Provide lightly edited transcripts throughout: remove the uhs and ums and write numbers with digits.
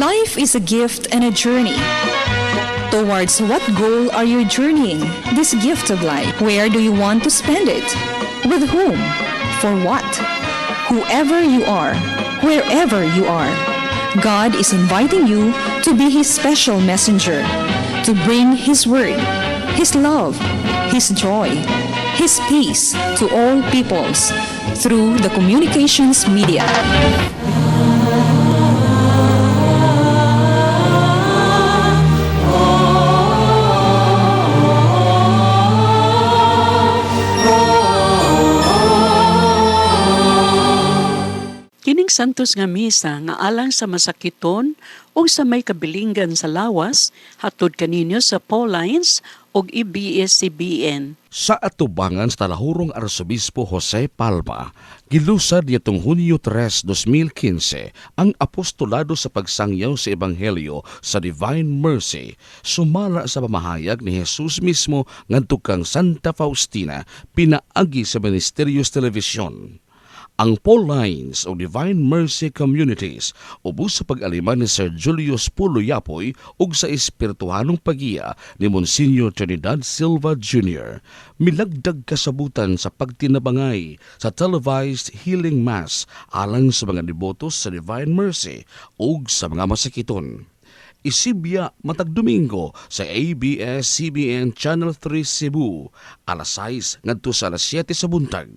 Life is a gift and a journey. Towards what goal are you journeying this gift of life? Where do you want to spend it? With whom? For what? Whoever you are, wherever you are, God is inviting you to be His special messenger, to bring His word, His love, His joy, His peace to all peoples through the communications media. Kining Santos nga misa nga alang sa masakiton o sa may kabilingan sa lawas, hatod kaninyo sa Paulines og E EBS-CBN. Sa atubangan sa talahurong Arsobispo Jose Palma, gilusad nitong Hunyo 3, 2015 ang apostolado sa pagsangyaw sa Ebanghelyo sa Divine Mercy, sumala sa pamahayag ni Jesus mismo ngadto kang Santa Faustina, pinaagi sa Ministeryos Telebisyon. Ang Paulines o Divine Mercy Communities ubos sa pag-aliman ni Sir Julius Pulo Yapoy ug sa espirituhanong pagiya ni Monsignor Trinidad Silva Jr. Milagdag kasabutan sa pagtinabangay sa televised healing mass alang sa mga deboto sa Divine Mercy ug sa mga masakiton. Isibya matag Domingo sa ABS-CBN Channel 3 Cebu, alas 6 ngadto sa alas 7 sa buntag.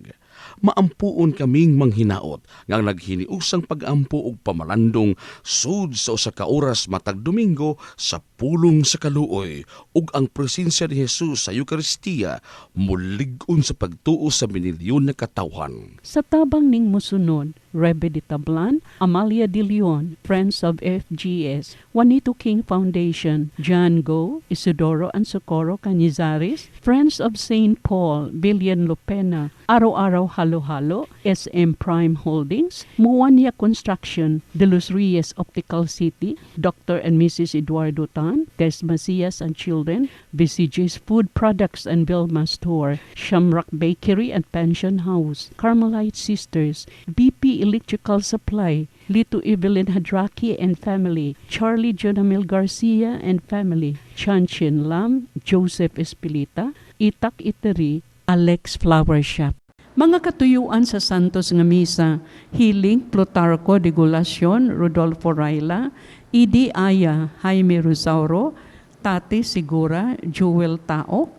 Maampuon kaming manghinaot nga ang naghiniusang pag-ampo ug pamalandong sud sa usa ka oras matag Domingo sa pulong sa kaluoy ug ang presensya ni Jesus sa Eukaristiya mulig-on sa pagtuo sa minilyon na katawhan. Sa tabang ning musunod, Rebe de Tablan, Amalia de Leon, Friends of FGS, Juanito King Foundation, John Go, Isidoro and Socorro Canizares, Friends of St. Paul, Billion Lopena, Araw-Araw Halo-Halo, SM Prime Holdings, Muania Construction, De Los Reyes Optical City, Dr. and Mrs. Eduardo Tan, Tess Macias and Children, BCG's Food Products and Vilma Store, Shamrock Bakery and Pension House, Carmelite Sisters, BP Electrical Supply, Lito Evelyn Hadraki and Family, Charlie Jonamil Garcia and Family, Chan Chin Lam, Joseph Espilita, Itak Iteri, Alex Flower Shop. Mga katuyuan sa Santos nga Misa, Healing, Plutarco de Gulacion, Rodolfo Raila, Idi Aya, Jaime Rosauro, Tati Sigura, Jewel Taok,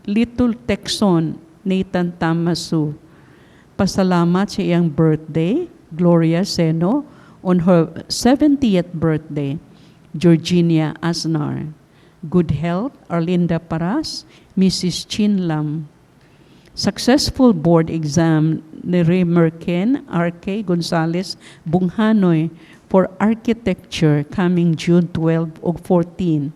Little Texon, Nathan Tamasu. Pasalamat sa iyang birthday, Gloria Seno, on her 70th birthday, Georginia Aznar. Good health, Arlinda Paras, Mrs. Chin Lam. Successful board exam ni Ray Merken R.K. Gonzalez Bunghanoy for architecture coming June 12 o 14.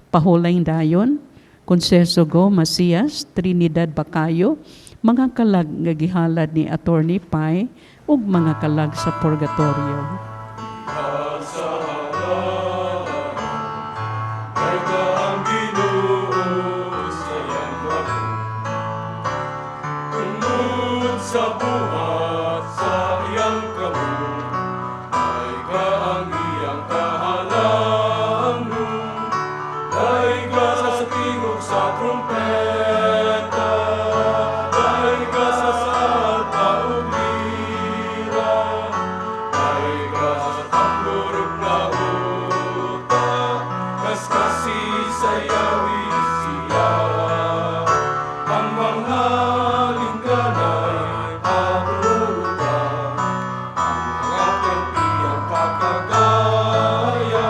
Pahulayng dayon, Konseso Go Macias, Trinidad Bacayo, mga kalag nga gihalad ni Attorney Pai ug mga kalag sa Purgatorio. Sa buhat sa iyang kamot ay ka ang iyang kahalangdon, ay ka sa tingog sa trumpeta, ay ka sa salpa ug lira, ay ka sa tambor ug lauta, kaskasi sayawi siya. Ang mga lingganay abuta, ang mga perpiyang kakagaya,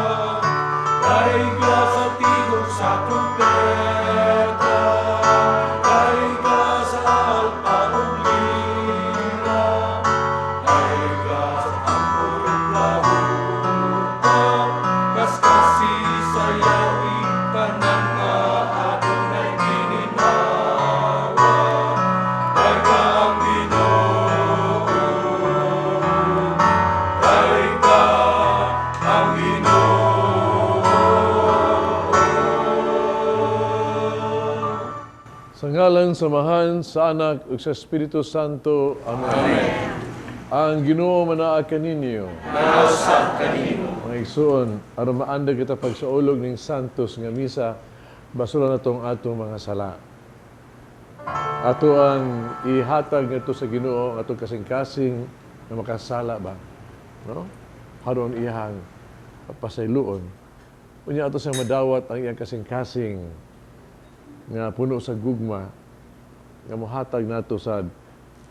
dayga sa tingog sa trumpeta, dayga sa alpa ug lira, dayga sa tambor ug lahuta, kaskasi sayawi tanan nga adunay gininhawa. Dayga ang Ginoo, dayga ang Ginoo. Sa ngalan sa Amahan, sa Anak, ug sa Espiritu Santo. Amen. Ang Ginoo manaa kaninyo. Mga Mga igsuon, aron maandag kita pagsaulog ning Santos nga misa, basura natong atong mga sala. Ato ang ihatag ngadto sa Ginoo ang atong kasing-kasing nga makasala ba, no? Aron iyang pasayloon. Unya ato siyang madawat ang iyang kasing-kasing nga puno sa gugma nga mohatag nato sa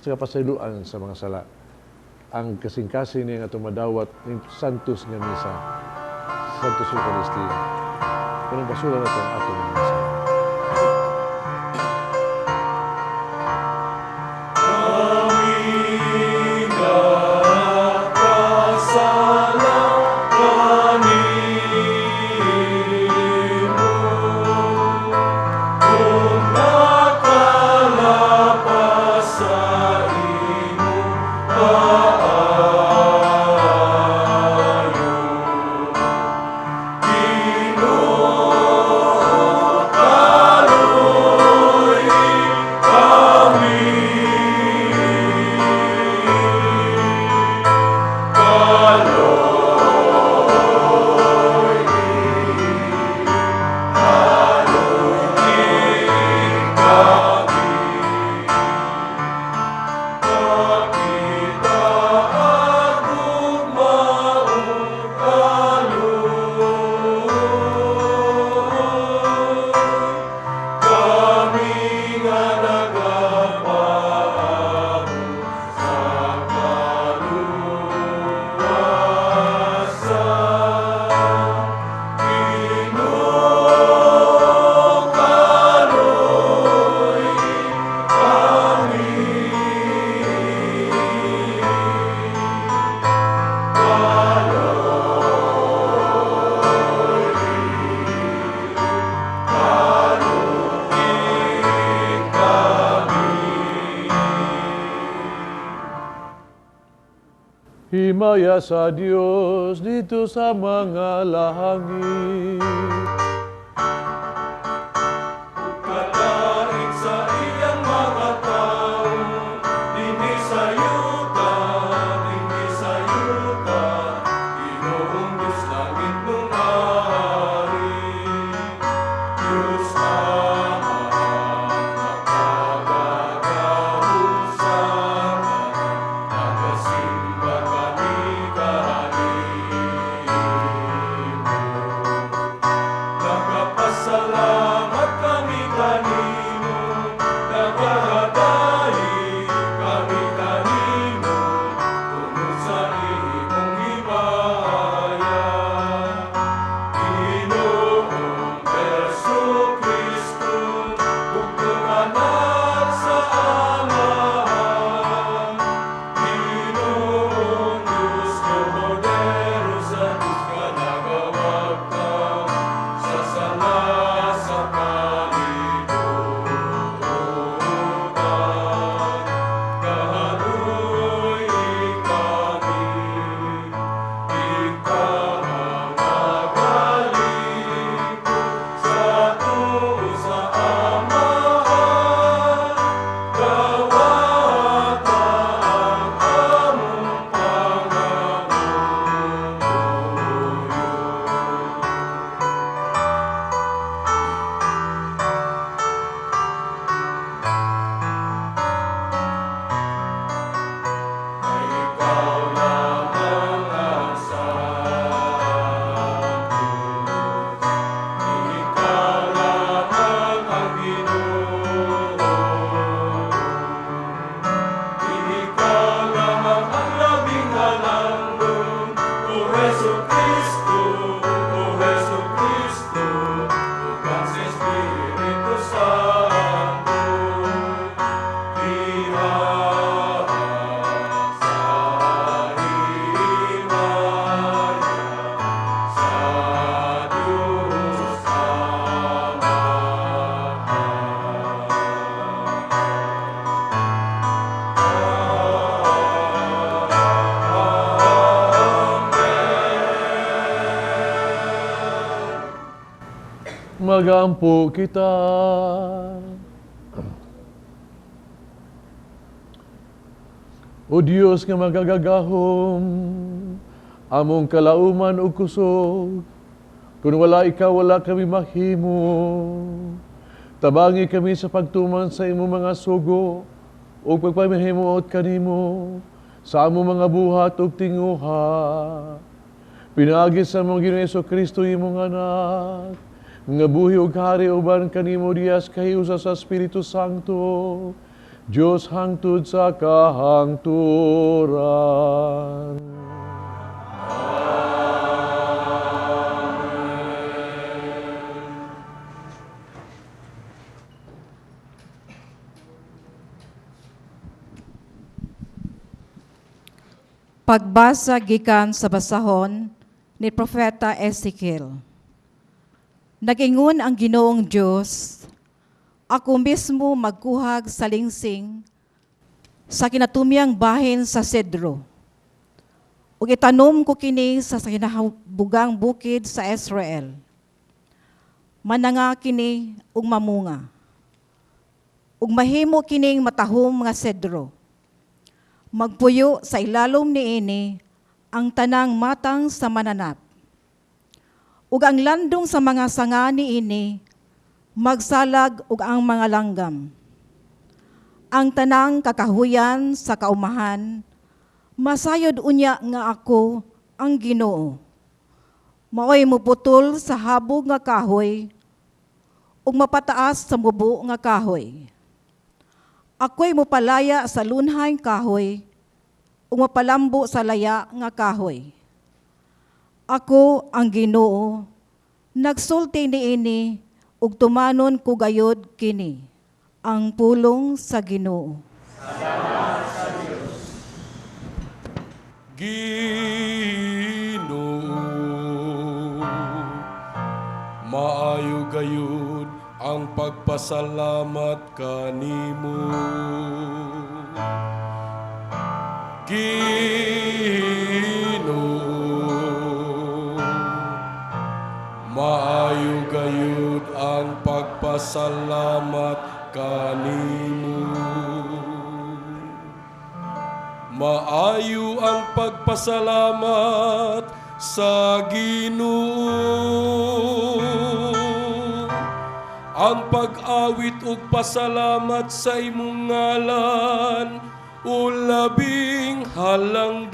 kapasayloan sa mga sala. Ang kasing-kasing niya nga atong madawat ning Santos nga misa, Santos Eucharistia. Punong basura nato ang atong mga sala. Himaya sa Dios dito sa mga langit. Katarik sa iyang mga tao, dinhi sa yuta, Ginoong Diyos langit mong ari. Diyos Ama, makagagahom sa tanan, nagasimba kami kanimo. Nagapasalamat kami kanimo, nagahadahi kami kanimo, tungod sa imong himaya. Ginoong Jesu Cristo, bugtong anak sa Amahan. Ginoong Diyos, Kordero sa Diyos nga nagawagtang sa sala sa kalibutan. Kahaluoy kami, ikaw ang magaliko sa tuo sa Amahan. Dawata ang among pangamuyo. Kay ikaw lamang ang Santos, ikaw lamang ang Ginoo, ikaw lamang ang labing halangdon, O Jesu Cristo, O Jesu Cristo, ug sa Espiritu Santo. Diha sa himaya sa Diyos Amahan. Magampo kita. O Diyos nga magagagahom, Among kalauman ug kusog. Kung wala ikaw, wala kami mahimo. Tabangi kami sa pagtuman sa imong mga sugo ug pagpamahimuot kanimo sa among mga buhat ug tinguha. Pinaagi sa among Ginoong Kristo imong anak, nga buhi ug hari uban kanimo diha sa kahiusa sa Espiritu Santo, Dios hangtod sa kahangturan. Pagbasa gikan sa basahon ni Propeta Ezekiel. Nagingon ang Ginoong Dios, ako mismo magkuhag sa lingsing sa kinatumyang bahin sa sedro. Ug itanom ko kini sa kinahabugang bukid sa Israel. Mananga kini ug mamunga. Ug mahimo kining matahom nga sedro. Magpuyo sa ilalom niini ang tanang matang sa mananap. Ug ang landong sa mga sanga niini magsalag ug ang mga langgam. Ang tanang kakahuyan sa kaumahan masayod unya nga ako ang Ginoo. Maoy muputol sa habog nga kahoy ug mapataas sa mubo nga kahoy. Ako'y mopalaya sa lunhay kahoy ug mapalambo sa laya nga kahoy. Ako ang Ginoo, nagsulti niini ug tumanon ko gayod kini, ang pulong sa Ginoo. Ginoo, maayo gayud ang pagpasalamat kanimo. Ginoo, maayo gayud ang pagpasalamat kanimo. Maayo ang pagpasalamat sa Ginoo. Ang pag-awit ug pasalamat sa imong ngalan, o labing halangdon.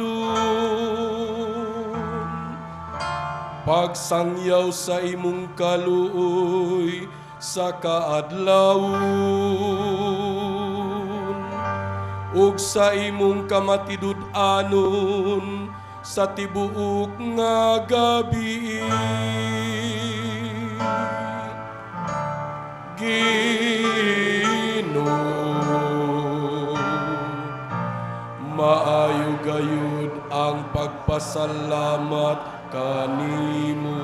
Pagsangyaw sa imong kaluoy sa kaadlawon, ug sa imong kamatinud-anon sa tibuok nga gabi. Ginoo, maayo gayud ang pagpasalamat kanimo.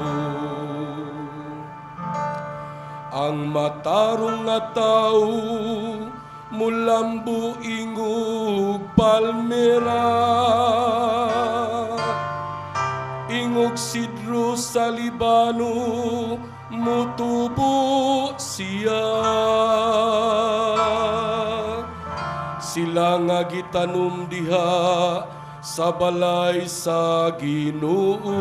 Ang matarong nga tawo mulambo ingog palmera, ingog sidro sa Libano mutubo siya. Sila nga gitanom diha sa balay sa Ginoo,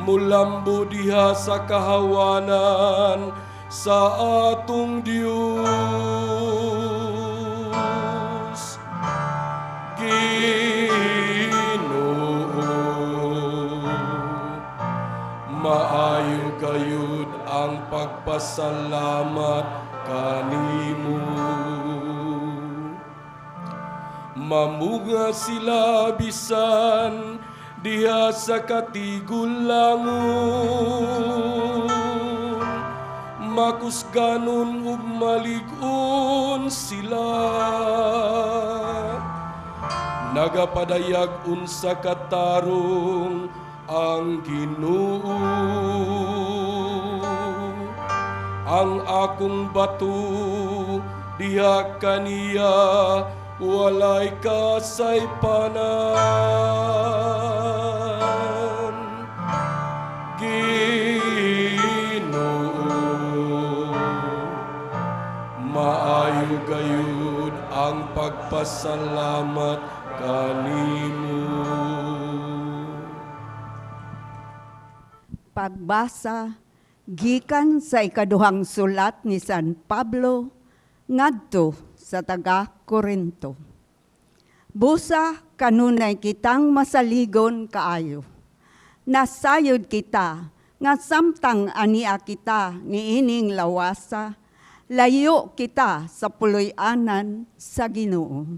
mulambo diha sa kahawanan sa atong Dios. Ginoo, maayo gayud ang pagpasalamat kanimo. Mamunga sila bisan diha sa katigulangon, makusganon ug malig-on sila. Nagapadayag unsa katarong ang Ginoo. Ang akong bato diha kaniya walay kasaypanan. Ginoo, maayo gayud ang pagpasalamat kanimo. Pagbasa gikan sa ikaduhang sulat ni San Pablo ngadto sa taga Korinto. Busa kanunay kitang masaligon kaayo. Nasayod kita nga samtang ania kita niining lawasa, layo kita sa puloy-anan sa Ginoo.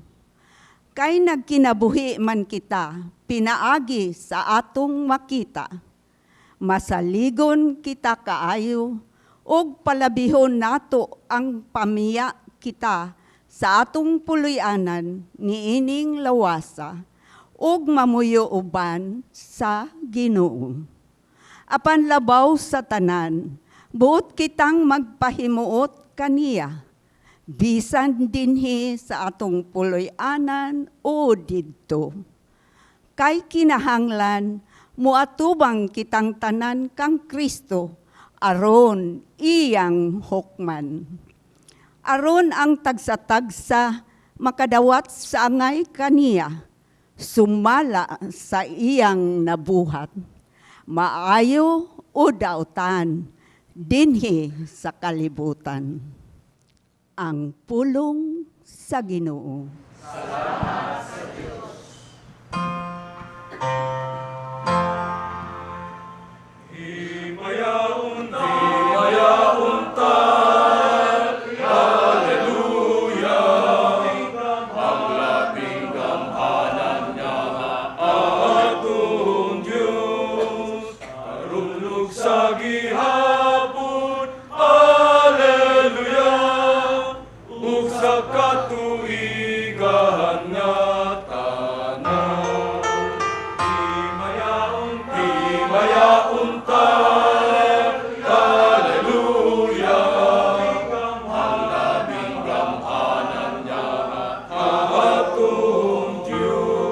Kay nagkinabuhi man kita, pinaagi sa atong makita. Masaligon kita kaayo, ug palabihon nato ang pamiya kita sa atong puloy-anan niining lawasa, ug mamuyo uban sa Ginoo. Apan labaw sa tanan, buot kitang magpahimuot kaniya, bisan dinhi sa atong puloy-anan o didto. Kay kinahanglan muatubang kitang tanan kang Kristo, aron iyang hukman. Aron ang tagsa-tagsa makadawat sa angay kaniya, sumala sa iyang nabuhat. Maayo o dautan, dinhi sa kalibutan. Ang pulong sa Ginoo. Salamat sa Diyos. Himayaon ta, Hallelujah, ang labing gamhanan niya atong Diyos, karunlog sa gihapon, Hallelujah, ug sa katuigan nga tanan. Himayaon ta, Hallelujah, ang labing gamhanan niya atong Diyos.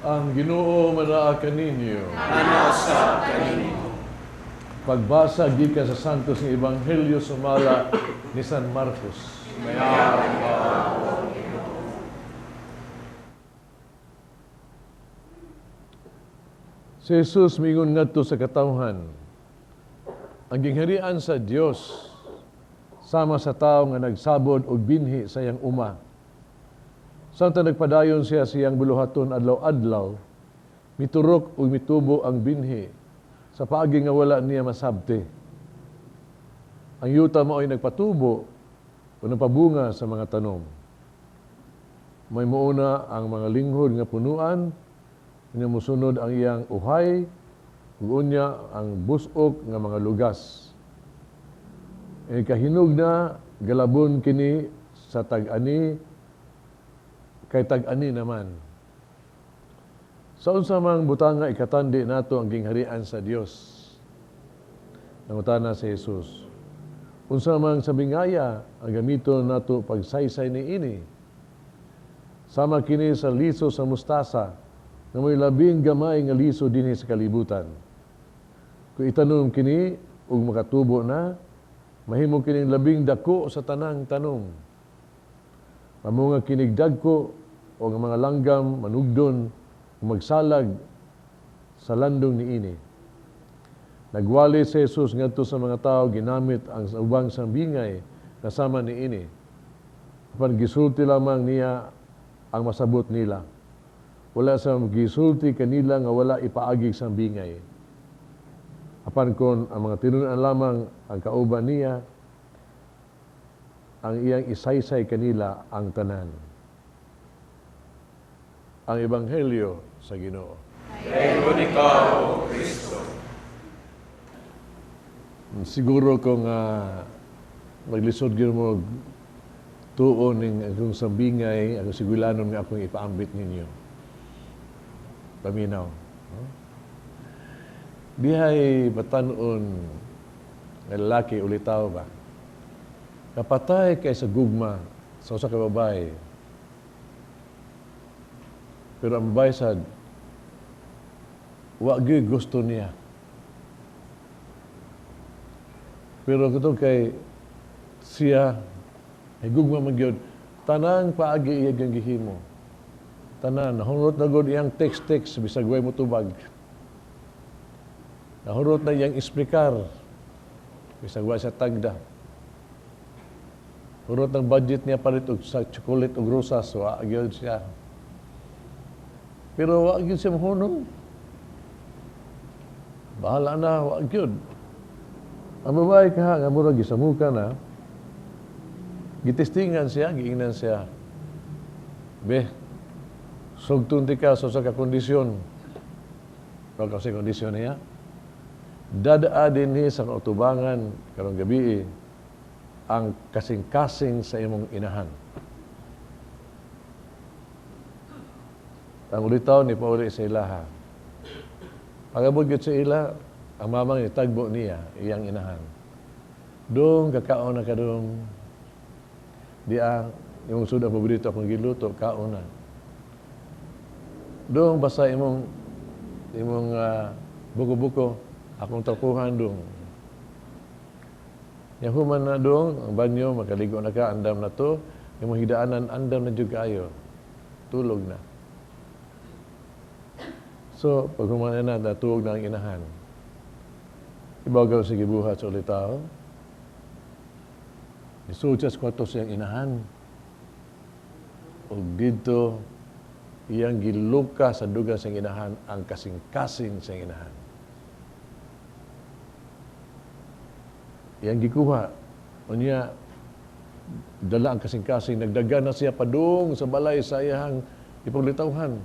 Ang Ginoo manaa kaninyo. Manaa kanimo. Pagbasa gikan sa Santos nga Ebanghelyo sumala ni San Marcos. Si Jesus miingon ngadto sa katawhan, ang gingharian sa Dios sama sa tawo nga nagsabod og binhi sa iyang uma. Samtang nagpadayon siya sa iyang buluhaton adlaw-adlaw, miturok ug mitubo ang binhi sa paagi nga wala niya masabti. Ang yuta mao'y nagpatubo o nagpabunga sa mga tanom. May muuna ang mga linghod nga punuan, unya mosunod ang iyang uhay, ug unya ang busok nga mga lugas. E kahinog na galabon kini sa tag-ani, kay tag-ani naman. Sa unsa mang butanga ikatandi nato ang gingharian sa Dios? Nangutana si Jesus. Unsa mang sabingaya ang gamiton nato pagsaysay niini? Sama kini sa liso sa mustasa, nga may labing gamay nga liso dinhi sa kalibutan. Kung itanom kini ug makatubo na, mahimo kining labing dako sa tanang tanom. Mamunga kinig dagko o ang mga langgam manugdon ug magsalag sa landong niini. Nagwali si Jesus ngadto sa mga tawo ginamit ang ubang sambingay na sama niini. Apan gisulti lamang niya ang masabot nila. Wala sa gisulti kanila nga wala ipaagig sambingay. Apan kon ang mga tinun-an lamang ang kauban niya, ang iyang isaysay kanila ang tanan. Ang Ebanghelyo sa Ginoo. Dayon ikaw, O Kristo. Siguro kung maglisod gyud mo tuon ning akong sambingay, akong siguranon nga akong ipaambit ninyo. Paminaw. No? Dihay batan-on nga lalaki ulitaw ba? Kapatay kay sa gugma sa usa ka babae. Pero ang babae sad wa gyud gusto niya. Pero katong kay Siya, higugma man gyud, tanang paagi iya gyud gihimo. Tanan, nahunot na gud iyang text-text, bisag way mo tubag. Nahunot na iyang isplikar, bisag wa siya tagda. Hunot ng budget niya palit og sa chocolate og rosas, wa gyud siya. Pero wa gyud siya mahunong. Bahala na, wa gyud. Ang babae kaha nga murag gisamuka na, gitestingan siya, giingnan siya. Be, sugton ti ka sa usa ka kondisyon. Wa kasi kondisyon niya. Dadaa dinhi sa kautubangan karong gabi ang kasing-kasing sa imong inahan. Ang ulitaw ni pauli sa ilaha. Pag-abot gyud sa ila, ang mamang itagbo niya, iyang inahan. Dong, kakaon na ka dong. Di ang imong suda paborito akong giluto, kaon na. Dong, basta imong buko-buko, akong tarpuhan dong. Yahuman na dong, ang banyo, makaligo na ka, andam na to. Imong higdaanan, andam na jud kaayo. Tulog na. So, pag human na, natuog na ang inahan. Ibagaw sa gibuhat sa ulitaw. Isuod siya sa kwarto siyang inahan. O dito, iyang giluka sa dugang siyang inahan, ang kasing-kasing siyang inahan. Iyang gikuha. Unya, dala ang kasing-kasing. Nagdagan na siya padung sa balay sa iyang ipaglitawhan.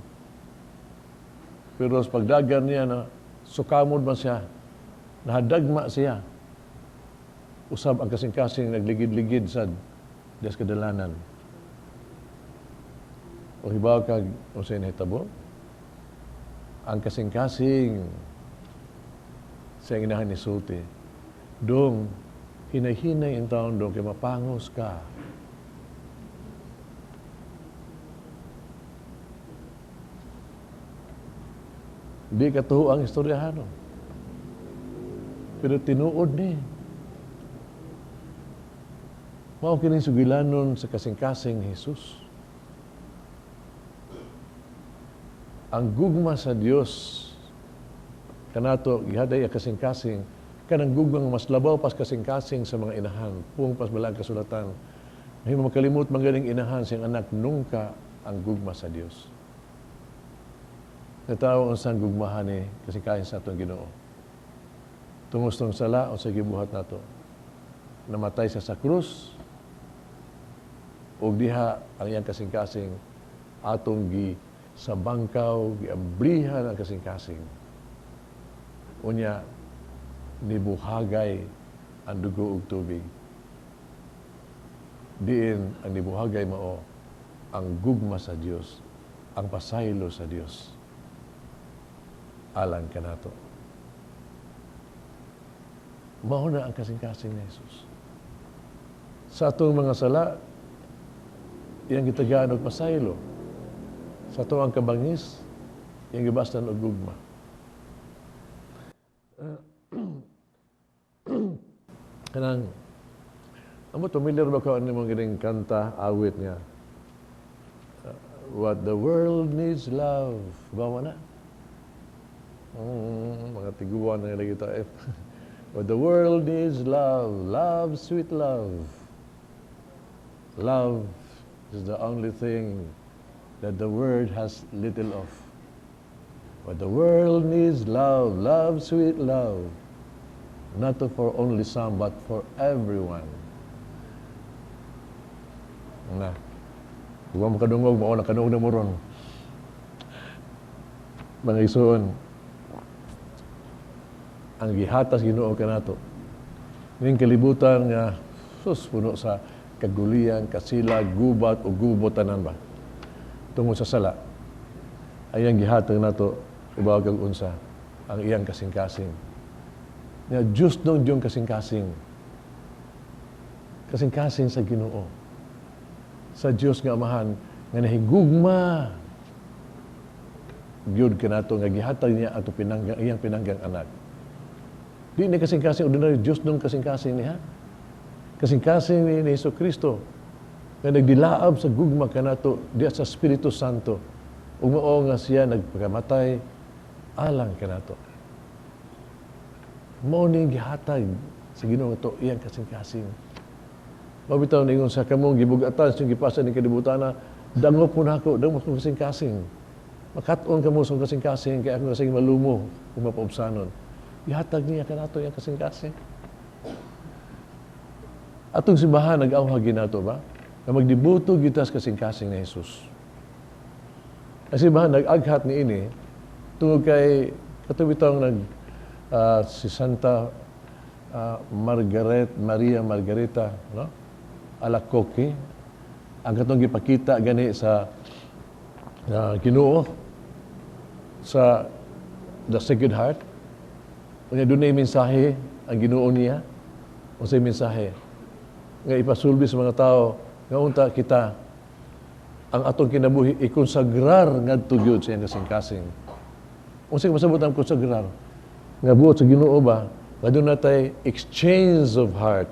Pero sa pagdagan niya na sukamod man siya, nahadagma siya. Usab ang kasing-kasing nagligid-ligid sa des kadalanan. O hibaw kag unsay nahitabo? Ang kasing-kasing sa inahan ni sulti. Dong hinay-hinay ang taon dong kay mapangos ka. Di katuo ang istoryahano. Pero tinuod ni. Mao kining sugilanon sa kasing-kasing ni Jesus. Ang gugma sa Dios kanato gihaday ang kasing-kasing, kanang gugma nga mas labaw pas kasing-kasing sa mga inahan, puong pas balaan kasulatan. Mahimo makalimot man ganing inahan siyang anak nungka ang gugma sa Dios. Natawo unsang gugmahan ni kasing-kasing sa atong Ginoo. Tungos tong sala unsa gibuhat nato. Namatay siya sa krus ug diha ang iyang kasing-kasing atong gi sa bangkaw, giamblihan ang kasing-kasing. Unya nibuhagay ang dugo ug tubig. Diin ang nibuhagay mao ang gugma sa Dios, ang pasaylo sa Dios. Alang kanato. Mao na ang kasing-kasing ni Jesus. Sa atong mga sala, iyang gitagaan og pasaylo. Sa atong ang kabangis, iyang gibasdan og gugma. Kanang, amo familiar ba ka ani mong gining kanta, awit niya? What the world needs love. Bawa na? Mga tiguan na lagi ta. What the world needs love, love, sweet love. Love is the only thing that the world has little of. What the world needs love, love, sweet love. Not for only some, but for everyone. Na. Huwag mo kadungog, mao na kadungog na mo ron. Mga isuon, ang gihatas Ginoo kanato. Ning kalibutan nga sus puno sa kagulian, kasila, gubat o gubot tanan ba. Tungod sa sala. Ayang gihatag nato ibaw kag unsa ang iyang kasing-kasing. Nya Diyos nung diyong kasing-kasing. Kasing-kasing sa Ginoo. Sa Dios nga Amahan nga nahigugma gyud kanato nga gihatag niya ato pinanggang iyang pinanggang anak. Di ni kasing-kasing ordinary Dios nung kasing-kasing niya. Kasing-kasing ni Hesus Kristo nga nagdilaab sa gugma kanato diya sa Espiritu Santo ug mao nga siya nagpakamatay alang kanato. Mao ni gihatag sa Ginoo to iyang kasing-kasing. Mao bitaw ningon sa kamong gibugatan sa gipasa ni kalibutana, dangop mo nako, dangop mo kasing-kasing. Makat-on kamo sa kasing-kasing kay akong kasing malumo kung mapaubsanon. Gihatag niya kanato iyang kasing-kasing. Atong simbahan nag-awhag ginato ba? Nga magdibuto kita sa kasing-kasing ni Jesus. Ang simbahan nag-aghat ni ini tungod kay katong nag si Santa Margaret Maria Margarita, no? Alacoque, ang katong gipakita gani sa Ginoo sa the Sacred Heart. Unya dunay mensahe ang Ginoo niya. Unsay mensahe? Nga ipasulbi sa mga tao nga unta kita ang atong kinabuhi ikonsagrar ngadto gyud sa iyang kasing-kasing. Unsay masabot ang konsagrar? Nga buot sa Ginoo ba nga doon natay exchange of heart.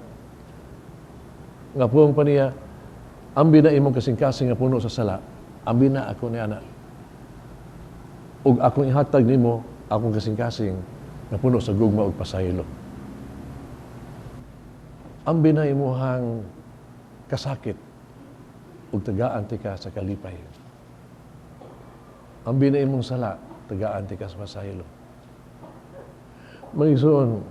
Nga puong pa niya, ambi na imong kasing-kasing nga puno sa sala, ambi na ako ni ana. Ug akong ihatag nimo akong kasing-kasing nga puno sa gugma ug pasaylo. Ambi na imuhang kasakit ug tagaan ti ka sa kalipay. Ambi na imong sala, tagaan ti ka sa pasaylo. Mga igsoon,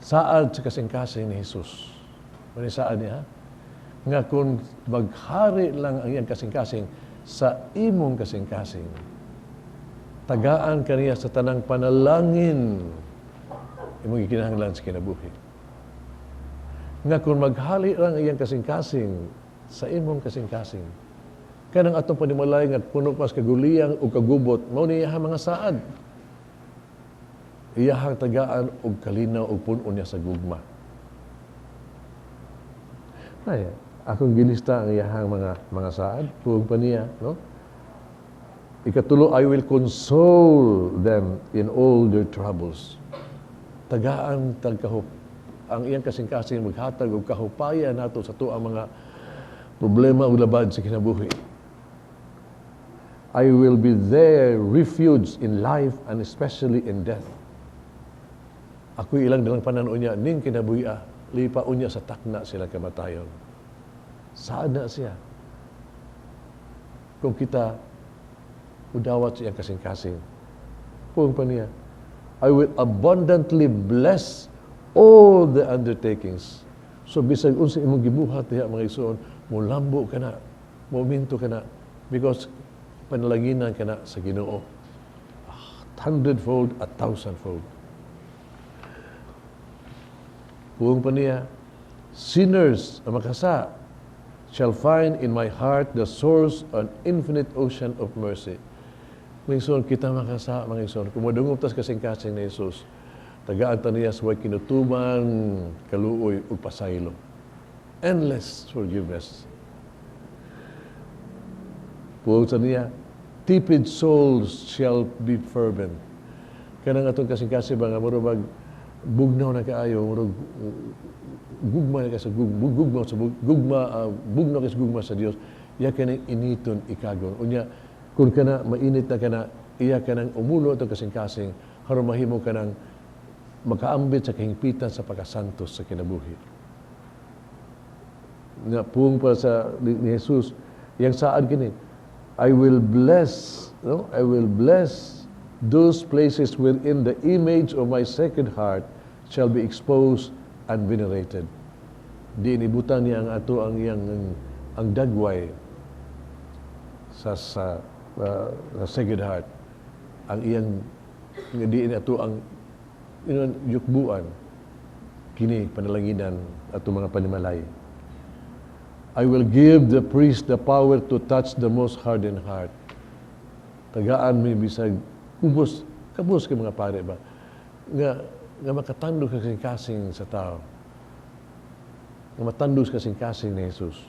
saad sa kasing-kasing ni Jesus. Mani saad niya, nga kung maghari lang ang iyang kasing-kasing sa imong kasing-kasing, tagaan kaniya sa tanang panalangin imong gikinahanglan sa kinabuhi. Nga kung maghali lang ang iyang kasing-kasing sa imong kasing-kasing, kanang atong panimalay nga puno pa sa kaguliyang o kagubot, mao ni iyahang mga saad. Iyahang tagaan og kalinaw og puno niya sa gugma. Ay, akong gilista ang iyahang mga saad, puong pa niya, no? Ikatulo, I will console them in all their troubles. Tagaan tagkahup ang iyang kasing-kasing maghatag og kahupayan nato sa tuang mga problema ug labad sa kinabuhi. I will be their refuge in life and especially in death. Ako ilang dalang panan unya ning kinabuhi, lipa unya sa takna sila kamatayon. Saan na siya? Kung kita udawat sa iyang kasing-kasing. Puong pa niya, I will abundantly bless all the undertakings. So bisag unsa imong gibuhat diha, mga igsoon, mulambo ka na, muminto ka na, because panalanginan ka na sa Ginoo. Hundredfold, a thousandfold. Puong pa niya, sinners, ang makasa, shall find in my heart the source an infinite ocean of mercy. Mga igsoon, kita makasa, mga igsoon, kung madungog tas kasing-kasing ni Jesus, tagaan ta niya sa way kinutuban, kaluoy ug pasaylo. Endless forgiveness. Puong sa niya, tepid souls shall be fervent. Kanang atong kasing-kasing ba nga murag bugnaw na kaayo, murag gugma na ka sa gugma sa gugma, bugnaw ka sa gugma sa Dios, iya kaning initon ikagon. Unya kung kana mainit na kana, iya kanang umulo atong kasing-kasing aron mahimo kanang makaambit sa kahingpitan sa pagkasantos sa kinabuhi. Nga puong pa sa ni Jesus, iyang saad kini, I will bless, no? I will bless those places within the image of my Sacred Heart shall be exposed and venerated. Di inibutan niya ang ato ang iyang ang dagway sa Sacred Heart. Ang iyang nga diin ato ang inon yukbuan kini panalanginan ato mga panimalay. I will give the priest the power to touch the most hardened heart. Tagaan mi bisag ubos kabus kay mga pare ba nga makatandog ka kasing sa tao. Nga matandog sa kasing-kasing ni Jesus.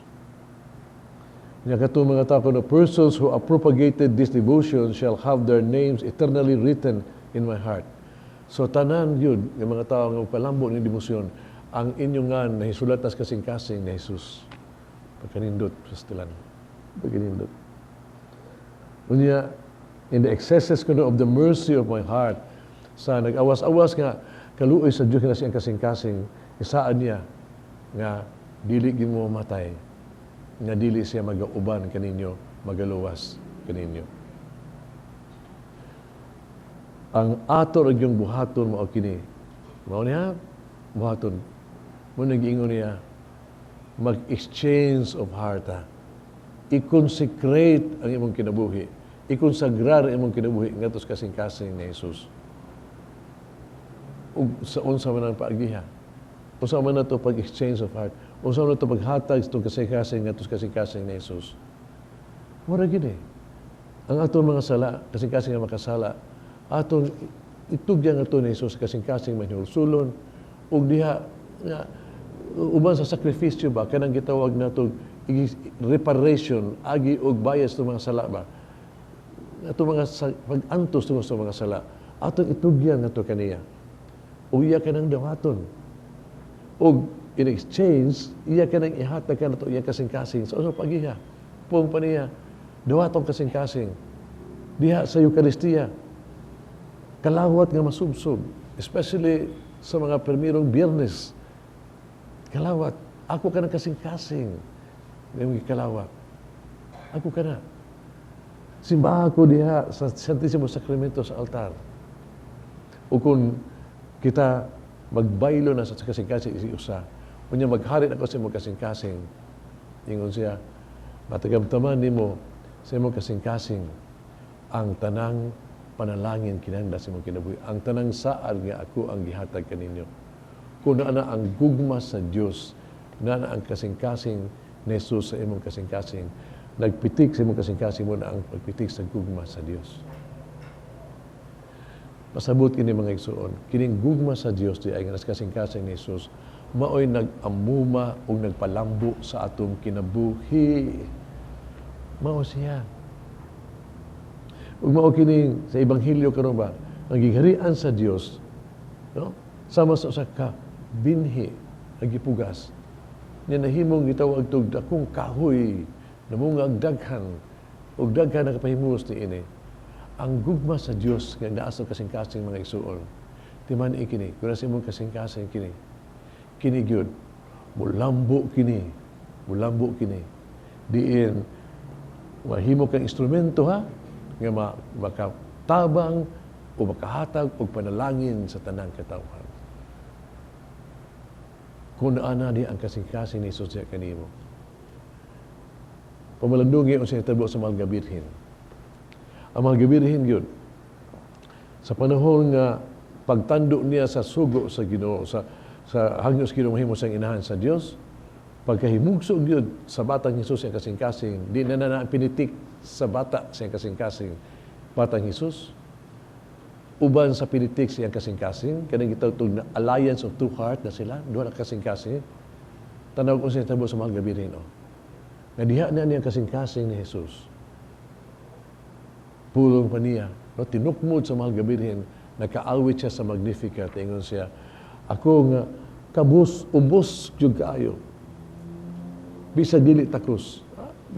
Nga katong mga tao, the persons who have propagated this devotion shall have their names eternally written in my heart. So tanan yun, nga mga tao nga palambo ng debosyon, Ang inyong ngan nahisulat nas kasing-kasing ni Jesus. Pagkanindot sa stilan. Pagkanindot. Unya, in the excesses kuno of the mercy of my heart, sa nag-awas-awas nga kaluoy sa Dios na siyang kasing-kasing, isaan niya nga dili gyud mo mamatay, nga dili siya magauban kaninyo, magaluwas kaninyo. Ang ato ra gyung buhaton mao kini. Mao niya buhaton. Mo nag-ingon niya mag-exchange of heart ha. I-consecrate ang imong kinabuhi. I-consagrar ang imong kinabuhi ngadto sa kasing-kasing ni Jesus. Ug sa unsa man ang paagiha. Unsa man na to pag-exchange of heart. Unsa man na to paghatag sa kasing-kasing ngadto sa kasing-kasing ni Jesus. Mura gid eh. Ang atong mga sala, kasing-kasing nga makasala, atong itugyan ato ni Jesus sa kasing-kasing manhulsulon ug diha nga uban sa sakripisyo ba, kanang gitawag nato reparation, agi og bayad sa mga sala ba, ato mga pag-antos tungod sa mga sala, atong itugyan nato kaniya ug iya kanang dawaton, ug in exchange iya kanang ihatag kanato iya kasing-kasing. Sa usa pagiha pung pa niya dawaton kasing-kasing diha sa Eukaristiya, kalawat nga masubsob, especially sa mga permirong Biyernes. Kalawat, ako ka na kasing-kasing. May kalawat. Ako ka na. Simbahan ko diha sa Santissimo Sacramento sa altar. O kung kita magbaylo na sa kasing-kasing isi usa, unya maghari ako sa imong kasing-kasing, ingon siya, matagamtaman nimo sa imong kasing-kasing ang tanang panalangin kinahanglan sa imong kinabuhi, ang tanang saad nga ako ang gihatag kaninyo. Kung naa na ang gugma sa Dios, naa na ang kasing-kasing ni Jesus sa imong kasing-kasing, nagpitik sa imong kasing-kasing mo na ang pagpitik sa gugma sa Dios. Pasabot kini, mga igsuon, kining gugma sa Dios di ay nga nas kasing-kasing ni Jesus, maoy nag-amuma ug nagpalambo sa atong kinabuhi. Mao siya. Ug mao kining sa ebanghelyo karon ba, ang giharian sa Dios, no? Sama sa usa ka binhi nga gipugas. Nya nahimong gitawag tog dakong kahoy, namunga ang daghan ug daghan nakapahimulos niini. Ang gugma sa Dios nga naa sa kasing-kasing, mga igsuon. Timan kini, kun sa imong kasing-kasing kini. Kini gyud mulambo kini, mulambo kini. Diin mahimo kang instrumento ha nga makatabang o makahatag og panalangin sa tanang katawhan. Kung naa na di ang kasing-kasing ni Jesus diya kanimo. Pamalandungi ang sinitabo sa mga Birhen. Ang mga Birhen yun, sa panahon nga pagtando niya sa sugo sa Ginoo, sa hangyo sa Ginoo mahimo siyang inahan sa Dios, pagkahimugso gyud sa batang Jesus siyang kasing-kasing, di na na ang pinitik sa bata siyang kasing-kasing, batang Jesus, uban sa pinitik siyang kasing-kasing, kanang gitawag na alliance of two heart na sila, duha na kasing-kasing, tanaw kung siya tabo sa mga Birhen, oh. Nga diha na niyang kasing-kasing ni Jesus. Pulong pa niya, no, tinukmod sa mga Birhen, nakaawit siya sa Magnificat, ingon siya, "Ako nga kabus, ubos jud kaayo. Bisag dili takos,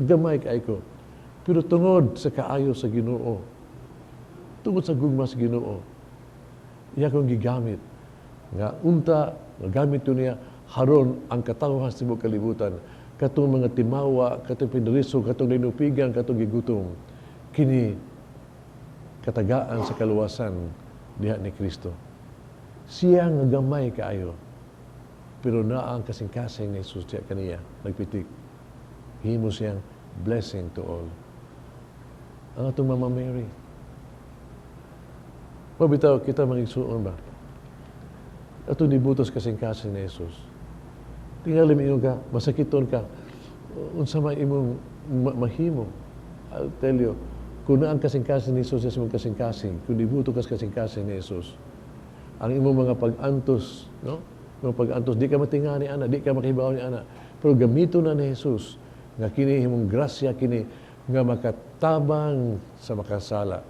gamay kaayo ko. Pero tungod sa kaayo sa Ginoo, tungod sa gugma sa Ginoo, iya kong gigamit nga unta nga gamit to niya haron ang katawhan sa tibuok kalibutan, katong mga timawa, katong pinariso, katong linupigan, katong gigutom, kini katagaan sa kaluwasan diha ni Kristo." Siya nga gamay kaayo, pero naa ang kasing-kasing ni Jesus diha kaniya, nagpitik. Himo siyang blessing to all. Ang atong Mama Mary. Mabitaw kita, mga igsuon ba? Atong nibutos kasing-kasing ni Jesus. Tingali ingon ka, masakiton ka, unsa man imong mahimo. I'll tell you, kung naa ang kasing-kasing ni Jesus sa imong kasing-kasing, kung nibuto kas kasing-kasing ni Jesus, ang imong mga pag-antos, no? Mga pag-antos, di ka matinga ni ana, di ka makibaw ni ana. Pero gamito na ni Jesus, nga kini himong grasya kini, nga makatabang sa makasala.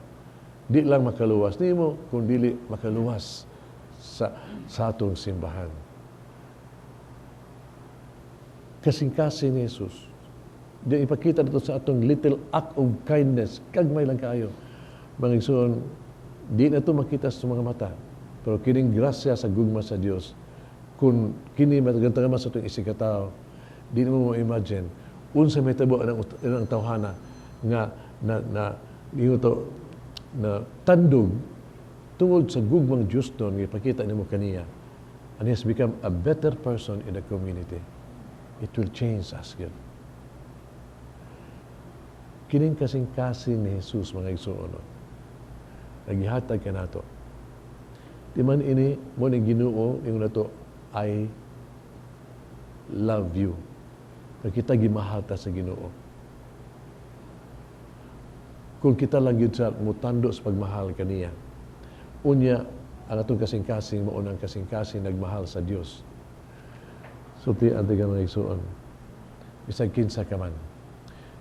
Di lang makaluwas nimo, kung dili makaluwas sa atong simbahan. Kasing-kasing ni Jesus. Di ipakita nato sa atong little act of kindness, kagmay lang kaayo. Mga igsoon, di na ito makita sa mga mata. Pero kining grasya sa gugma sa Dios, kung kini matagantagan sa atong isigkatao, di mo mo imagine unsa may tabo ang tawhana nga na na ingon to na tandog tungod sa gugmang Dios doon nga ipakita nimo kaniya, and he has become a better person in the community. It will change us gyud. Kining kasing-kasing ni Jesus, mga igsoon, nagihatag kanato. Di man ini mo ni Ginoo ingon nato, "I love you." Nga kita gimahal ta sa Ginoo. Kung kita lang gyud sa mutando sa pagmahal kaniya. Unya ang atong kasing-kasing mao nang kasing-kasing nagmahal sa Dios. Sulti ang mga igsoon. Bisag kinsa ka man,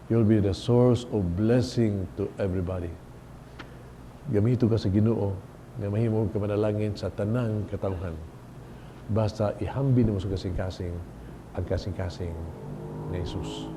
you'll be the source of blessing to everybody. Gamito ka sa Ginoo nga mahimo ka manalangin sa tanang katawhan. Basta ihambi nimo sa kasing-kasing ang kasing-kasing ni Jesus.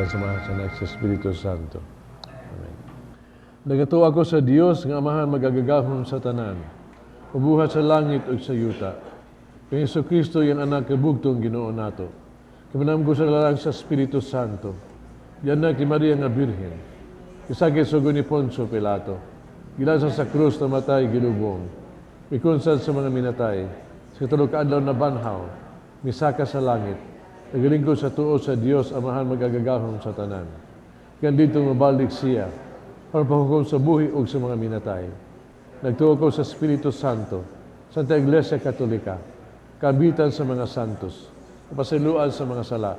Ngalan sa Amahan, sa Anak, sa Espiritu Santo. Amen. Nagatuo ako sa Dios nga Amahan magagagahom sa tanan, mubuhat sa langit ug sa yuta. Kang Hesukristo iyang anak nga bugtong Ginoo nato. Gimanamgo sa lalang sa Espiritu Santo. Gianak ni Maria nga Birhen. Gisakit sugo ni Poncio Pilato. Gilansa sa krus, namatay, gilubong. Mikunsad sa mga minatay. Sa ikatulo ka adlaw nabanhaw. Misaka sa langit. Nagalingkod sa tuo sa Dios Amahan magagagahom sa tanan. Gikan didto mobalik siya aron paghukom sa buhi ug sa mga minatay. Nagtuo ko sa Espiritu Santo, Santa Iglesia Katolika, kaambitan sa mga santos, kapasayloan sa mga sala,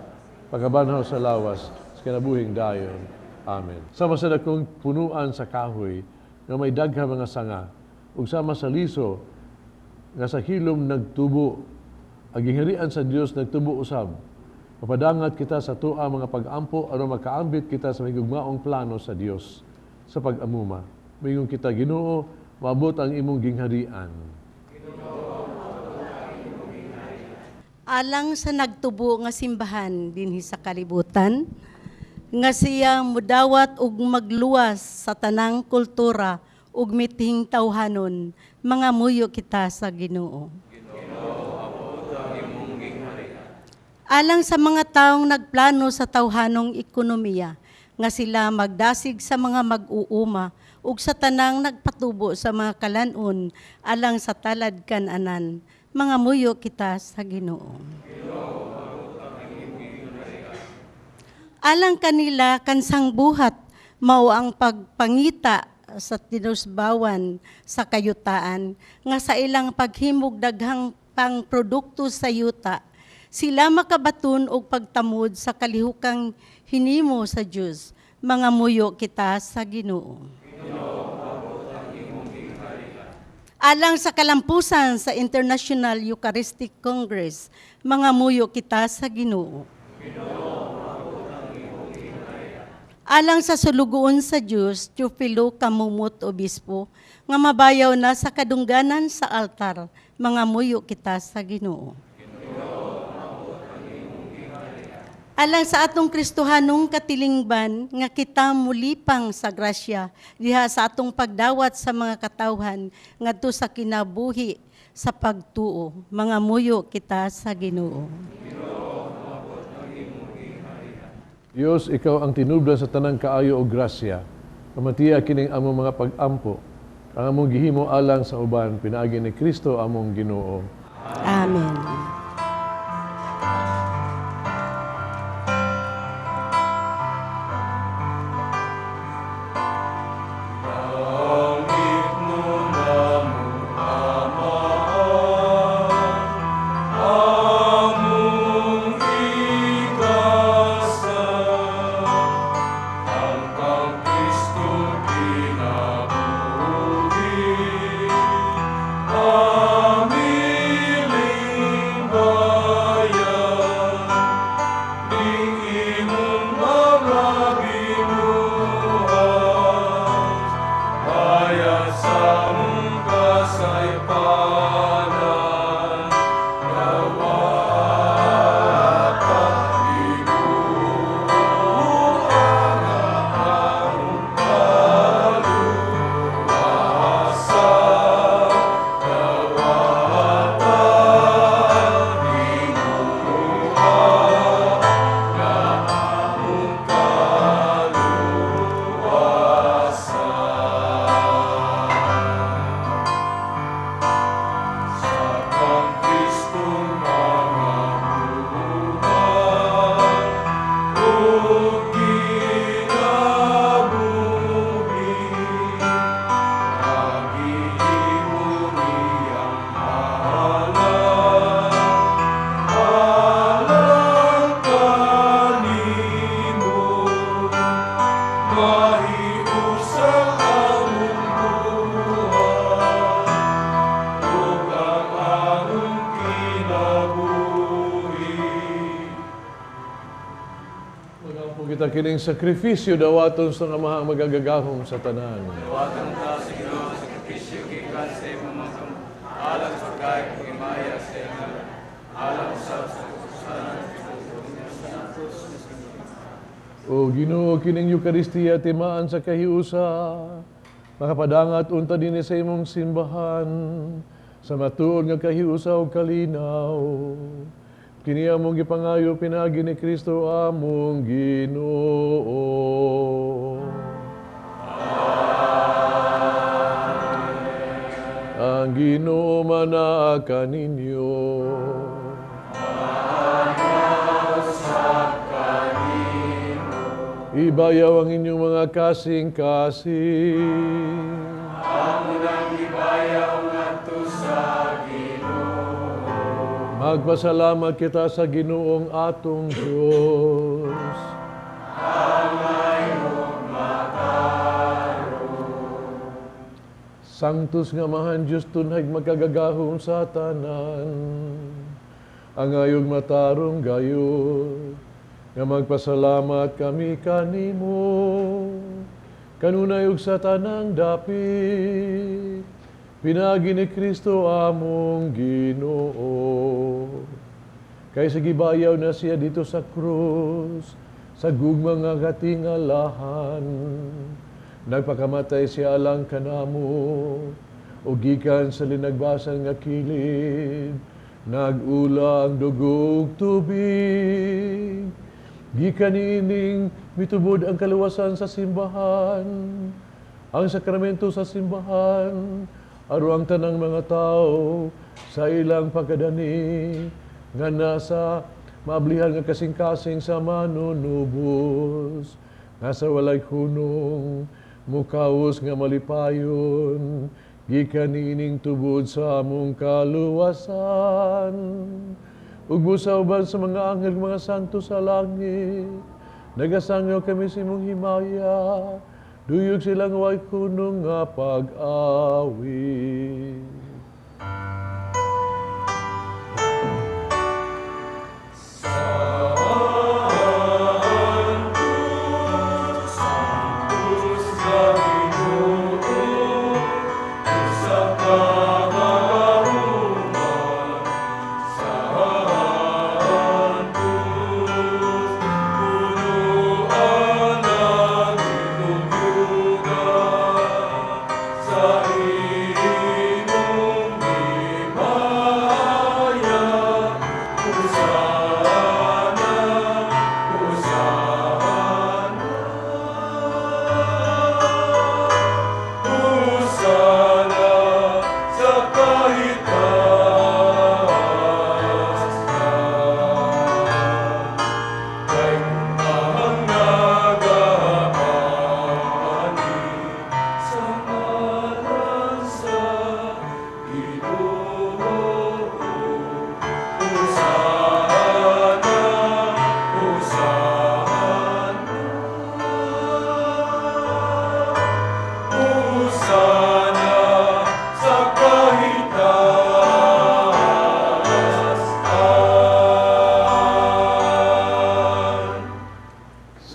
pagkabanhaw sa lawas, sa kinabuhing dayon. Amen. Sama sa dakong punuan sa kahoy, nga may daghang mga sanga, ug sama sa liso, nga sa hilom nagtubo, ang gingharian sa Dios nagtubo usab. Mapadangat kita sa atoa mga pag-ampo aron makaambit kita sa mahigugmaong plano sa Dios sa pag-amuma. Moingon kita, Ginoo, maabot ang imong gingharian. Alang sa nagtubo nga simbahan dinhi sa kalibutan, nga siya mudawat ug magluwas sa tanang kultura ug miting tawhanon, mga muyo kita sa Ginoo. Alang sa mga taong nagplano sa tawhanong ekonomiya, nga sila magdasig sa mga mag-uuma ug sa tanang nagpatubo sa mga kalanon alang sa talad kananan, mga muyo kita sa Ginoo. Alang kanila kansang buhat mao ang pagpangita sa tinusbawan sa kayutaan nga sa ilang paghimog daghang pangprodukto sa yuta sila makabaton og pagtamod sa kalihukang hinimo sa Dios, mga muyo kita sa Ginoo. Alang sa kalampusan sa International Eucharistic Congress, mga muyo kita sa Ginoo. Alang sa sulugoon sa Dios, Teofilo Camomot Obispo, nga mabayaw na sa kadungganan sa altar, mga muyo kita sa Ginoo. Alang sa atong Kristohanong katilingban, nga kita mulipang sa grasya, diha sa atong pagdawat sa mga katawhan, ngadto sa kinabuhi sa pagtuo, mga muyo kita sa Ginoo. Dios, ikaw ang tinubdan sa tanang kaayo o grasya. Pamatiya kining among mga pag-ampo, ang among gihimo alang sa uban, pinaagi ni Kristo among Ginoo. Amen. Among igasa, ang kang Kristo kinabuhi, amiling bayan, ning imong mga binuhat, bayan sa among kasaypanan, dawata iguang among kaluwasan, dawata iguang among kaluwasan. Sa kang Kristong mga buhat ug kinabuhi, pagihimo niyang alang, alang kanimo, mahiusa among buhat ug ang among kinabuhi. Magampo kita kining sakripisyo dawaton sa Amahang magagagahom sa tanan. Dawaton ta sa Ginoo sa sakripisyo gikan sa imong mga kamot, alang sa pagkaayo ug himaya sa iyang ngalan, alang usab sa katuparan. O Ginoo, kining Eukaristiya timaan sa kahiusa, makapadangat unta dinhi sa imong simbahan, sa matuod nga kahiusa ug kalinaw. Kini among gipangayo pinaagi ni Kristo among Ginoo. Amen. Ang Ginoo manaa kaninyo. Ibayaw ang inyong mga kasing-kasing. Amo nang ibayaw ngadto sa Ginoo. Magpasalamat kita sa Ginoong atong Diyos. Angay ug matarong. Sanctus nga Amahan Diyos tunhay makagagahom sa tanan. Angay ug matarong gayud nga magpasalamat kami kanimo kanunay ug sa tanang dapit pinaagi ni Kristo among Ginoo. Kay sa gibayaw na siya dito sa krus, sa gugma nga katingalahan, nagpakamatay siya alang kanamo, o gikan sa linagbasan nga kilid, nag-ula ang dugo ug tubig. Gikan niining mitubod ang kaluwasan sa simbahan, ang sakramento sa simbahan, aron ang tanang mga tao sa ilang pagkadani nga nasa maablihan nga kasing-kasing sa manunubos, nga sa walay hunong mukaos nga malipayon, gikan niining tubod sa among kaluwasan. Ug busa uban sa mga anghel mga santo sa langit, nagasangyaw kami sa imong himaya, duyog silang way kunong nga pag-awit.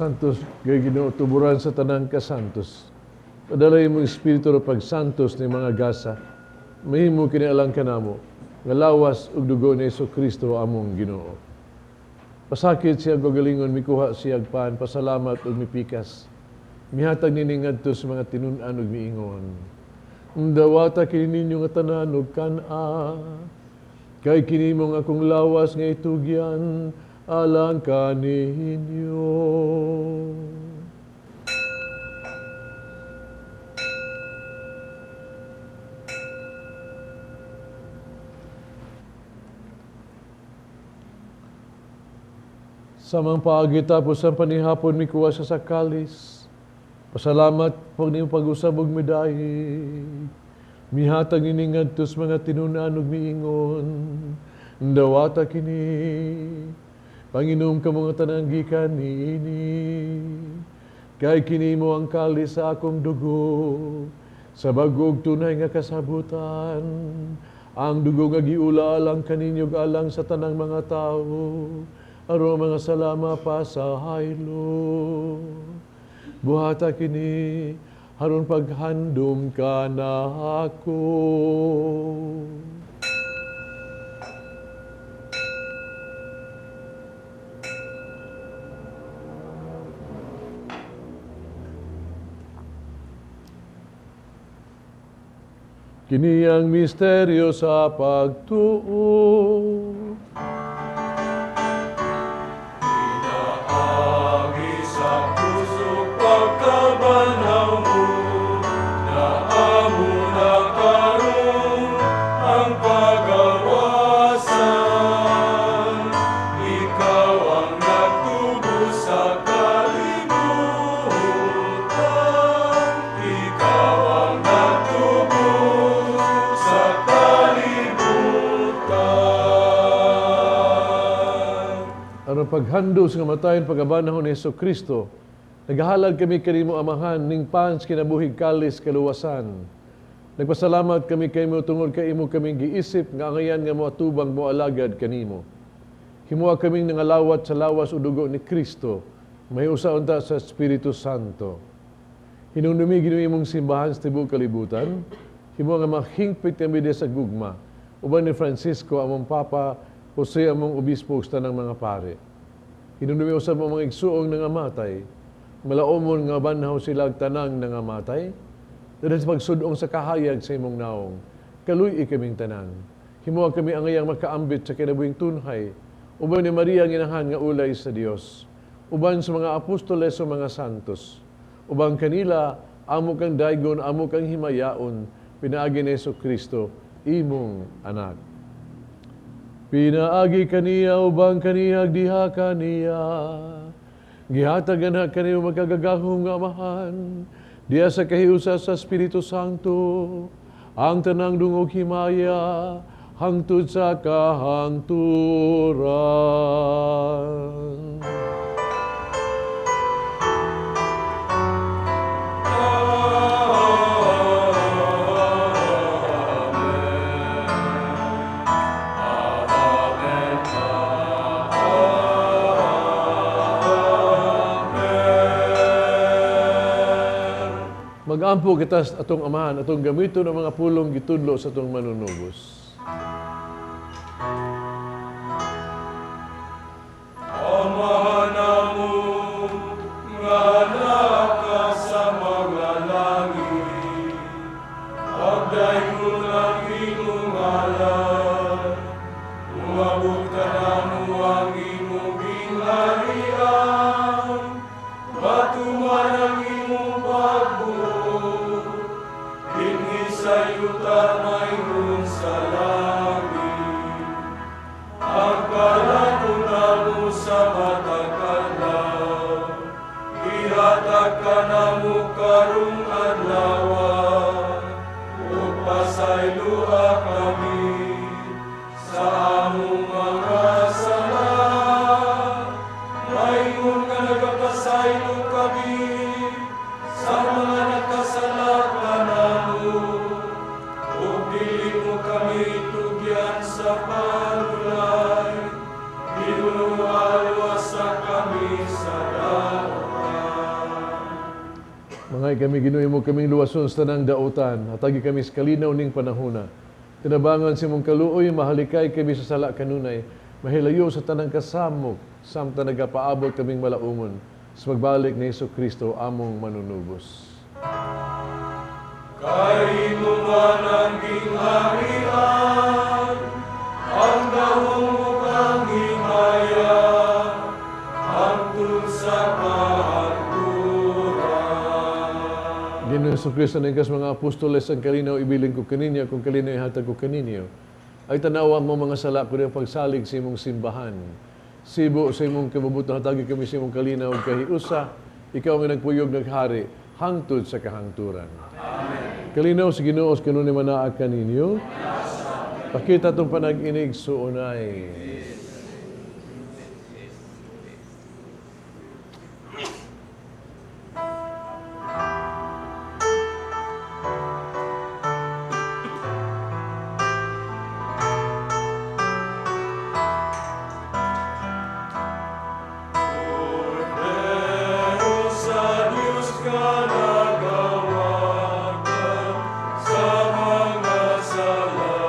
Santos, gay Ginoo, tuburan sa tanang kasantos. Padalay imong espiritu ro pagsantos ni mga gasa. Mahimo kini alang kanamo, nga lawas ug dugo ni Hesukristo among Ginoo. Pasakit siya gagalingon, mikuha siya pan, pasalamat ug mipikas. Mihatag nini ngadto sa mga tinun-an ug miingon. Dawata kini ninyo nga tanan ug kan-a. Kay kini mong akong lawas nga itugyan alang kaninyo. Samang paagi tapos ang panihapon mikuha siya sa kalis. Pasalamat pag niyong pag-usab og midayig. Mihatag ini ngadto sa mga tinun-an ug miingon. Dawata kini. Panginom ka mga tanang gikan niini. Kay kini mo ang kalis sa akong dugo, sa bag-o tunay nga kasabutan. Ang dugo nga giula alang kaninyo ug alang sa tanang mga tawo, aron mga salama pa sa haylo. Buhata kini aron paghandom ka na ako. Kini ang misteryo sa pagtuo. Pinaagi sa krus ug pagkabanhaw mo, naamo na karon ang pagawasan. Ikaw ang nagtubos sa kalibutan. Ikaw ang nagtubos sa kalibutan. Aron paghandom sa kamatayon pagkabanhaw ni Hesus Kristo, naghahalad kami kanimo, Amahan, ning pan sa kinabuhig, kalis kaluwasan. Nagpasalamat kami kamo tungod kay imo kaming giisip nga angayan nga moatubang moalagad kanimo. Himoa kaming nangalawat sa lawas ug dugo ni Kristo, mahiusa unta sa Espiritu Santo. Hinumdumi, Ginoo, imong simbahan sa tibuok kalibutan, himoa nga mahingpit kami sa gugma, uban ni Francisco among Papa, Jose among Obispo ug sa tanang mga pare. Hinumdumi usab ang mga igsuong nangamatay, malaumon nga banhaw sila ug tanang nangamatay, dahil sa pagsudong sa kahayag sa imong naong, kaluy-i kaming tanan. Himoa kami angayang makaambit sa kinabuhing tunhay, uban ni Maria ang inahan nga ulay sa Dios, uban sa mga apostoles o mga santos, uban kanila amo kang daygon, amo kang himayaon, pinaagi ni Hesus Kristo, imong anak. Pinaagi kaniya, uban kaniya, diha kaniya, gihatag na kanimo makagagahom nga Amahan, diha sa kahiusa sa Espiritu Santo, ang tanang dungog himaya, hangtod sa kahangturan. Magampo kita sa atong Amahan, atong gamiton ang mga pulong gitudlo sa atong manunubos. Amahan namo nga naa ka sa mga langit, pagdaygon ang imong ngalan, umabot kanamo ang imong gingharian, matuman ang imong pagbuot, dinhi sa yuta maingon sa langit. Ang kalaton namo sa matag adlaw, ihatag kanamo karong adlaw, ug pasayloa kami sa among mga sala, maingon nga nagapasaylo kami sa mga nakasala kanamo, ug dili mo kami tugyan sa pagulay, Ginoo, luwasa kami sa daotan. Mangay kami, Ginoo, imo kaming luwason sa tanang dautan, hatagi kami sa kalinaw ning panahona. Tinabangan sa imong kaluoy, mahalikay kami sa sala kanunay, mahilayo sa tanang kasamok, samtang nagapaabot kaming malaumon, sa pagbalik ni Hesus Kristo among manunubos. Kay imo man ang gingharian, ang gahom ug ang himaya, hangtod sa kahangturan. Ginoo Hesus Kristo, nagkas mga apostoles, "Ang kalinaw ibilin ko kaninyo, akong kalinaw ihatag ko kaninyo. Ayaw tan-awa among mga sala, kundi ang pagsalig sa imong simbahan. Sibo sa imong kabubut-on, hatagi kami sa imong kalinaw ug kahiusa, ikaw nga nagpuyog naghari hangtod sa kahangturan." Amen. Kalinaw sa Ginoo kanunay manaa kaninyo. Pakita atong panag-inig suunay. Kordero sa Dios nga nagawagtang sa mga sala.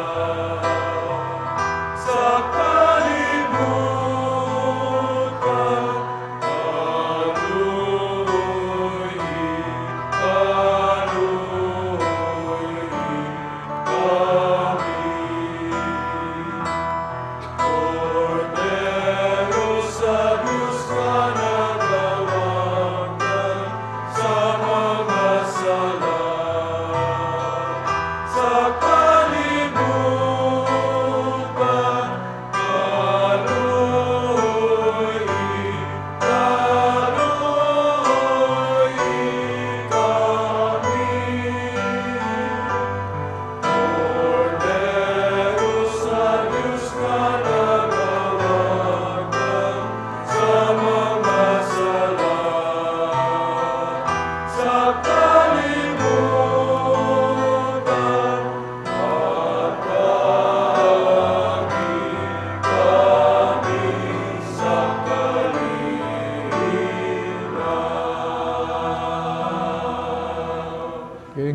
Sa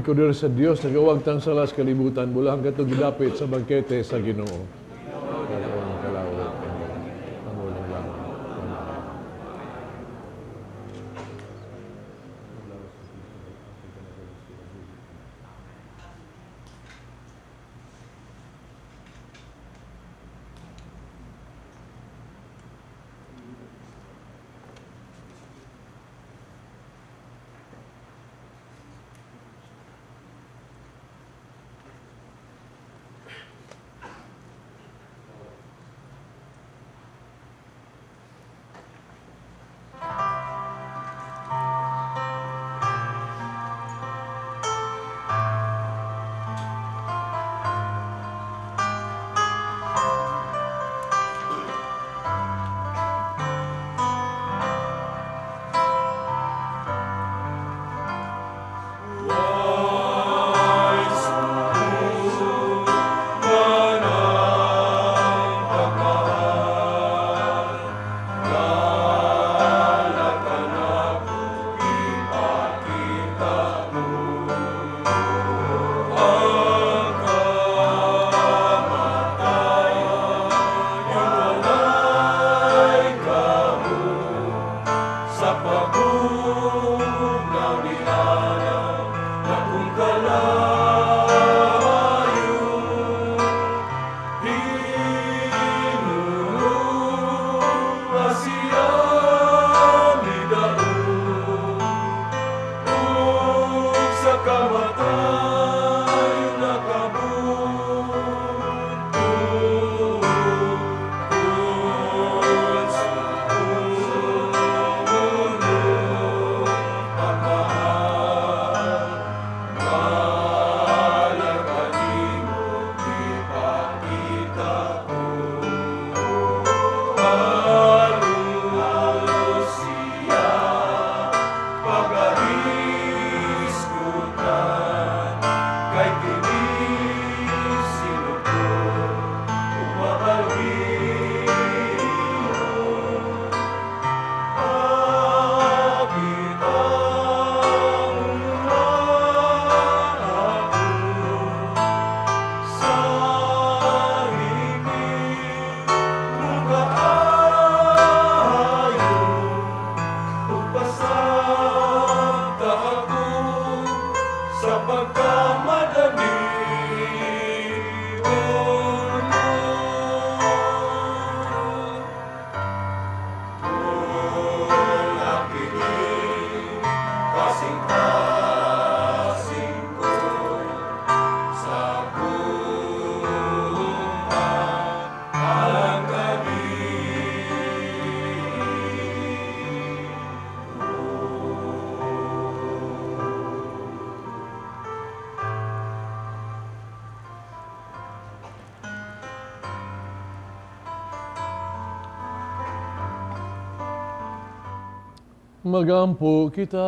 Kordero sa Dios, nagawagtang sala sa kalibutan, bulahang katong gidapit sa bangkete sa Ginoo. Magampo kita.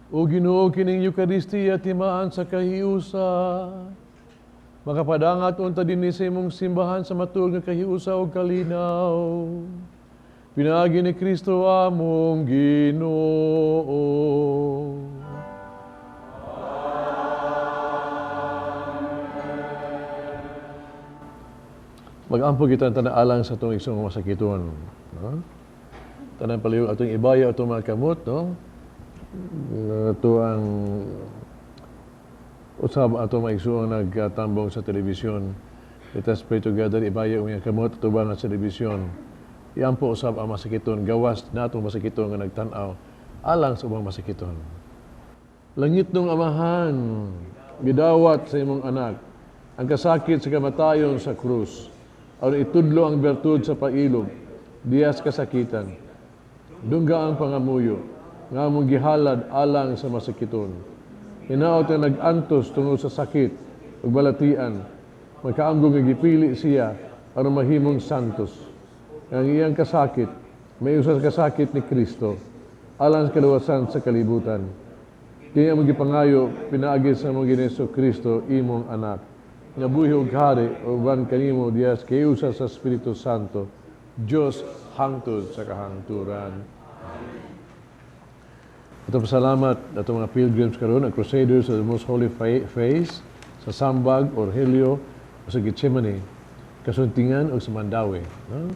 O Ginoo, kining Eukaristiya timaan sa kahiusa. Makapadangat unta dinhi sa imong simbahan sa matuod nga kahiusa og kalinaw. Pinaagi ni Kristo among Ginoo. Mag-ampo kita ang tanaalang sa itong isang masakiton. No? Tanang palihog atong ibaya atong mga kamot, no? Ito ang usab atong mga igsuong nagtambong sa telebisyon. Let us pray together, ibaya ang mga kamot atubang sa telebisyon. Iampo usab ang masakiton, gawas na atong masakiton nga nagtan-aw alang sa ubang masakiton. Langit nung amahan, gidawat sa imong anak, ang kasakit sa kamatayon sa krus. Aron itudlo ang bertud sa pailog, diyas kasakitan. Dungga ang pangamuyo, nga among gihalad alang sa masakiton. Hinaot nga nag-antos tungod sa sakit ug balatian, magkaamgo nga gipili siya aron mahimong santos. Ang iyang kasakit, may usas kasakit ni Kristo, alang sa kaluwasan sa kalibutan. Kini among gipangayo, pinaagi sa among Ginoong Kristo, imong anak. Nga buhi og hari uban kanimo diyas kayusa sa Espiritu Santo, Dios hangtod sa kahangturan. Ato pasalamat atong mga pilgrims karon, ang Crusaders of the Most Holy Face sa Sambag, Orhelio, o sa Gethsemane, Kasuntingan o sa Mandaue. No?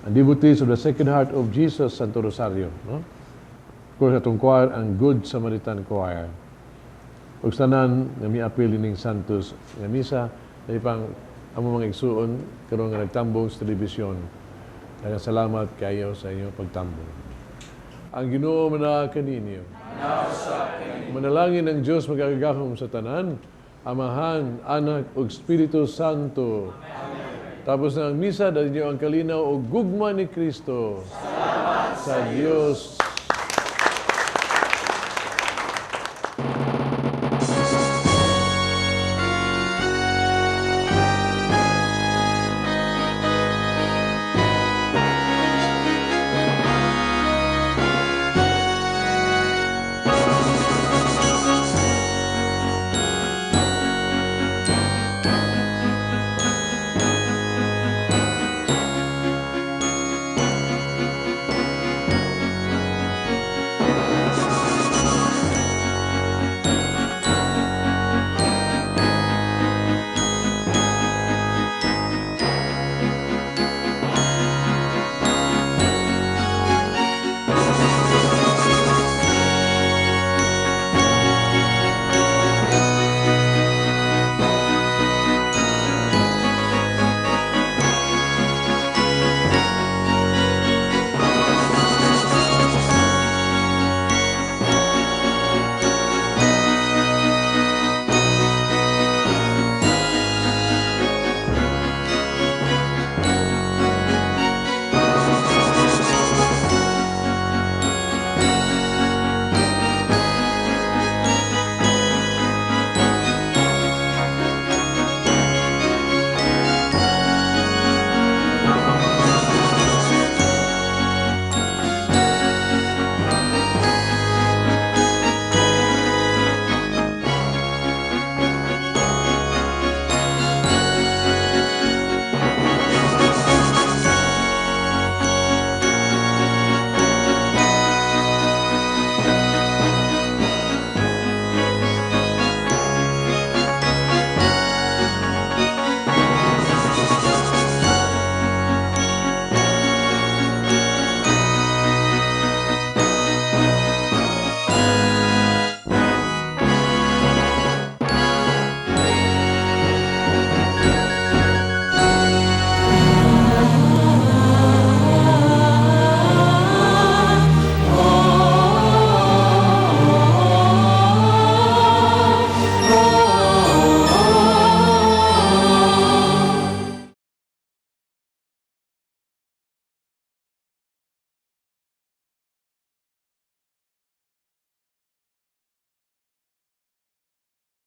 Ang devotees of the Sacred Heart of Jesus, Santo Rosario. No? Of course, atong choir, ang Good Samaritan Choir. Ug tanan nga miapil ining Santos nga misa, dahil pang among mga igsuon karon nga nagtambong sa telebisyon. Daghang salamat kayo sa inyong pagtambong. Ang Ginoo manaa kaninyo. Manalangin ng Diyos makagagahom sa tanan, Amahan, Anak ug Espiritu Santo. Tapos na ang misa, dahil niyo ang kalinaw o gugma ni Kristo. Sa Diyos.